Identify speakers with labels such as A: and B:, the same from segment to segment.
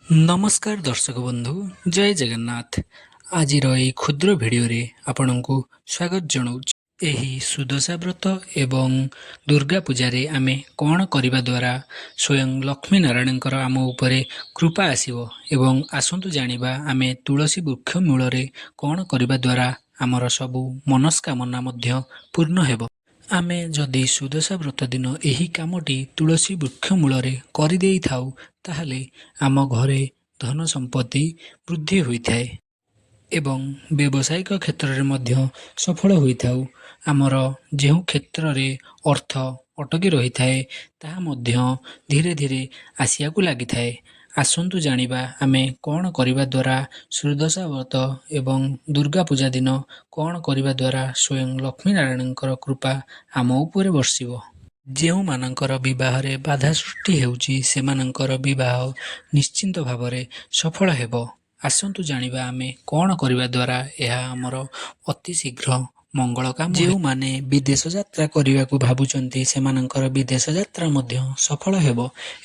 A: ନମସ୍କାର ଦର୍ଶକ ବନ୍ଧୁ, ଜୟ ଜଗନ୍ନାଥ। ଆଜିର ଏହି କ୍ଷୁଦ୍ର ଭିଡ଼ିଓରେ ଆପଣଙ୍କୁ ସ୍ୱାଗତ ଜଣାଉଛି। ଏହି ସୁଦଶା ବ୍ରତ ଏବଂ ଦୁର୍ଗା ପୂଜାରେ ଆମେ କ'ଣ କରିବା ଦ୍ୱାରା ସ୍ୱୟଂ ଲକ୍ଷ୍ମୀ ନାରାୟଣଙ୍କର ଆମ ଉପରେ କୃପା ଆସିବ ଏବଂ ଆସନ୍ତୁ ଜାଣିବା ଆମେ ତୁଳସୀ ବୃକ୍ଷ ମୂଳରେ କ'ଣ କରିବା ଦ୍ୱାରା ଆମର ସବୁ ମନସ୍କାମନା ମଧ୍ୟ ପୂର୍ଣ୍ଣ ହେବ। ଆମେ ଯଦି ସୁଦଶା ବ୍ରତ ଦିନ ଏହି କାମଟି ତୁଳସୀ ବୃକ୍ଷ ମୂଳରେ କରିଦେଇଥାଉ, ତାହେଲେ ଆମ ଘରେ ଧନ ସମ୍ପତ୍ତି ବୃଦ୍ଧି ହୋଇଥାଏ ଏବଂ ବ୍ୟବସାୟିକ କ୍ଷେତ୍ରରେ ମଧ୍ୟ ସଫଳ ହୋଇଥାଉ। ଆମର ଯେଉଁ କ୍ଷେତ୍ରରେ ଅର୍ଥ ଅଟକି ରହିଥାଏ, ତାହା ମଧ୍ୟ ଧୀରେ ଧୀରେ ଆସିବାକୁ ଲାଗିଥାଏ। ଆସନ୍ତୁ ଜାଣିବା ଆମେ କ'ଣ କରିବା ଦ୍ୱାରା ସୁଦଶା ବ୍ରତ ଏବଂ ଦୁର୍ଗା ପୂଜା ଦିନ କ'ଣ କରିବା ଦ୍ୱାରା ସ୍ୱୟଂ ଲକ୍ଷ୍ମୀ ନାରାୟଣଙ୍କର କୃପା ଆମ ଉପରେ ବର୍ଷିବ। ଯେଉଁମାନଙ୍କର ବିବାହରେ ବାଧା ସୃଷ୍ଟି ହେଉଛି, ସେମାନଙ୍କର ବିବାହ ନିଶ୍ଚିନ୍ତ ଭାବରେ ସଫଳ ହେବ। ଆସନ୍ତୁ ଜାଣିବା ଆମେ କ'ଣ କରିବା ଦ୍ୱାରା ଏହା ଆମର ଅତି ଶୀଘ୍ର ମଙ୍ଗଳ କାମ। ଯେଉଁମାନେ ବିଦେଶ ଯାତ୍ରା କରିବାକୁ ଭାବୁଛନ୍ତି, ସେମାନଙ୍କର ବିଦେଶ ଯାତ୍ରା ମଧ୍ୟ ସଫଳ ହେବ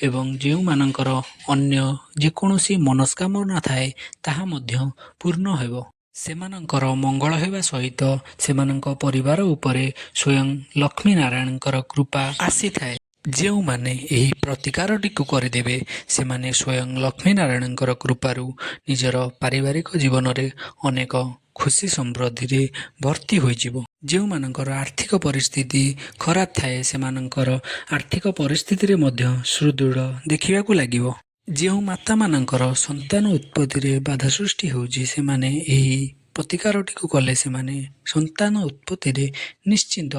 A: ଏବଂ ଯେଉଁମାନଙ୍କର ଅନ୍ୟ ଯେକୌଣସି ମନସ୍କାମନା ଥାଏ, ତାହା ମଧ୍ୟ ପୂର୍ଣ୍ଣ ହେବ। ସେମାନଙ୍କର ମଙ୍ଗଳ ହେବା ସହିତ ସେମାନଙ୍କ ପରିବାର ଉପରେ ସ୍ୱୟଂ ଲକ୍ଷ୍ମୀ ନାରାୟଣଙ୍କର କୃପା ଆସିଥାଏ। ଯେଉଁମାନେ ଏହି ପ୍ରତିକାରଟିକୁ କରିଦେବେ, ସେମାନେ ସ୍ୱୟଂ ଲକ୍ଷ୍ମୀ ନାରାୟଣଙ୍କର କୃପାରୁ ନିଜର ପାରିବାରିକ ଜୀବନରେ ଅନେକ ଖୁସି ସମୃଦ୍ଧିରେ ଭର୍ତ୍ତି ହୋଇଯିବ। ଯେଉଁମାନଙ୍କର ଆର୍ଥିକ ପରିସ୍ଥିତି ଖରାପ ଥାଏ, ସେମାନଙ୍କର ଆର୍ଥିକ ପରିସ୍ଥିତିରେ ମଧ୍ୟ ସୁଦୃଢ଼ ଦେଖିବାକୁ ଲାଗିବ। ଯେଉଁ ମାତାମାନଙ୍କର ସନ୍ତାନ ଉତ୍ପତ୍ତିରେ ବାଧା ସୃଷ୍ଟି ହେଉଛି, ସେମାନେ ଏହି ପ୍ରତିକାରଟିକୁ କଲେ ସେମାନେ ସନ୍ତାନ ଉତ୍ପତ୍ତିରେ ନିଶ୍ଚିନ୍ତ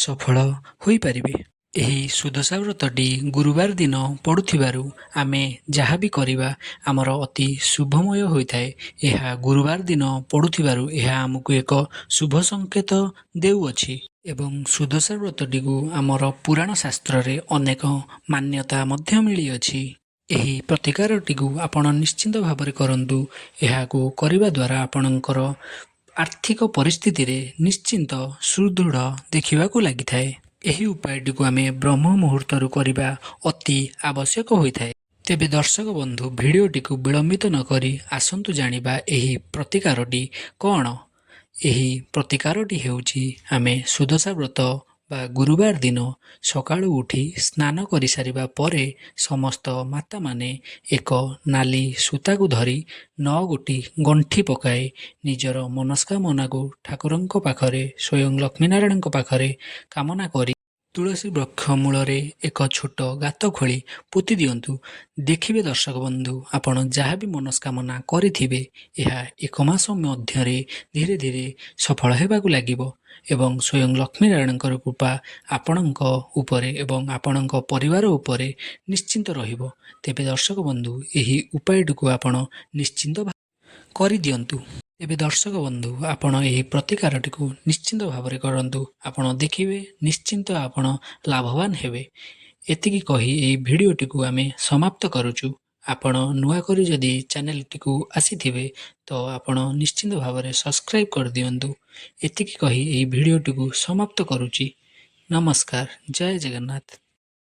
A: ସଫଳ ହୋଇପାରିବେ। ଏହି ସୁଦଶା ବ୍ରତଟି ଗୁରୁବାର ଦିନ ପଡ଼ୁଥିବାରୁ ଆମେ ଯାହା ବି କରିବା ଆମର ଅତି ଶୁଭମୟ ହୋଇଥାଏ। ଏହା ଗୁରୁବାର ଦିନ ପଡ଼ୁଥିବାରୁ ଏହା ଆମକୁ ଏକ ଶୁଭ ସଂକେତ ଦେଉଅଛି ଏବଂ ସୁଦଶା ବ୍ରତଟିକୁ ଆମର ପୁରାଣ ଶାସ୍ତ୍ରରେ ଅନେକ ମାନ୍ୟତା ମଧ୍ୟ ମିଳିଅଛି। ଏହି ପ୍ରତିକାରଟିକୁ ଆପଣ ନିଶ୍ଚିନ୍ତ ଭାବରେ କରନ୍ତୁ। ଏହାକୁ କରିବା ଦ୍ୱାରା ଆପଣଙ୍କର ଆର୍ଥିକ ପରିସ୍ଥିତିରେ ନିଶ୍ଚିନ୍ତ ସୁଦୃଢ଼ ଦେଖିବାକୁ ଲାଗିଥାଏ। ଏହି ଉପାୟଟିକୁ ଆମେ ବ୍ରହ୍ମ ମୁହୂର୍ତ୍ତରୁ କରିବା ଅତି ଆବଶ୍ୟକ ହୋଇଥାଏ। ତେବେ ଦର୍ଶକ ବନ୍ଧୁ, ଭିଡ଼ିଓଟିକୁ ବିଳମ୍ବିତ ନକରି ଆସନ୍ତୁ ଜାଣିବା ଏହି ପ୍ରତିକାରଟି କ'ଣ। ଏହି ପ୍ରତିକାରଟି ହେଉଛି, ଆମେ ସୁଦଶା ବ୍ରତ ବା ଗୁରୁବାର ଦିନ ସକାଳୁ ଉଠି ସ୍ନାନ କରିସାରିବା ପରେ ସମସ୍ତ ମାତାମାନେ ଏକ ନାଲି ସୂତାକୁ ଧରି ନଅ ଗୋଟି ଗଣ୍ଠି ପକାଇ ନିଜର ମନସ୍କାମନାକୁ ଠାକୁରଙ୍କ ପାଖରେ, ସ୍ୱୟଂ ଲକ୍ଷ୍ମୀନାରାୟଣଙ୍କ ପାଖରେ କାମନା କରି ତୁଳସୀ ବୃକ୍ଷ ମୂଳରେ ଏକ ଛୋଟ ଗାତ ଖୋଳି ପୋତି ଦିଅନ୍ତୁ। ଦେଖିବେ ଦର୍ଶକ ବନ୍ଧୁ, ଆପଣ ଯାହା ବି ମନସ୍କାମନା କରିଥିବେ, ଏହା ଏକ ମାସ ମଧ୍ୟରେ ଧୀରେ ଧୀରେ ସଫଳ ହେବାକୁ ଲାଗିବ ଏବଂ ସ୍ୱୟଂ ଲକ୍ଷ୍ମୀନାରାୟଣଙ୍କର କୃପା ଆପଣଙ୍କ ଉପରେ ଏବଂ ଆପଣଙ୍କ ପରିବାର ଉପରେ ନିଶ୍ଚିନ୍ତ ରହିବ। ତେବେ ଦର୍ଶକ ବନ୍ଧୁ, ଏହି ଉପାୟଟିକୁ ଆପଣ ନିଶ୍ଚିନ୍ତ କରିଦିଅନ୍ତୁ। ତେବେ ଦର୍ଶକ ବନ୍ଧୁ, ଆପଣ ଏହି ପ୍ରତିକାରଟିକୁ ନିଶ୍ଚିନ୍ତ ଭାବରେ କରନ୍ତୁ। ଆପଣ ଦେଖିବେ, ନିଶ୍ଚିନ୍ତ ଆପଣ ଲାଭବାନ ହେବେ। ଏତିକି କହି ଏହି ଭିଡ଼ିଓଟିକୁ ଆମେ ସମାପ୍ତ କରୁଛୁ। ଆପଣ ନୂଆ କରି ଯଦି ଚ୍ୟାନେଲଟିକୁ ଆସିଥିବେ, ତ ଆପଣ ନିଶ୍ଚିନ୍ତ ଭାବରେ ସବସ୍କ୍ରାଇବ୍ କରିଦିଅନ୍ତୁ। ଏତିକି କହି ଏହି ଭିଡ଼ିଓଟିକୁ ସମାପ୍ତ କରୁଛି। ନମସ୍କାର, ଜୟ ଜଗନ୍ନାଥ।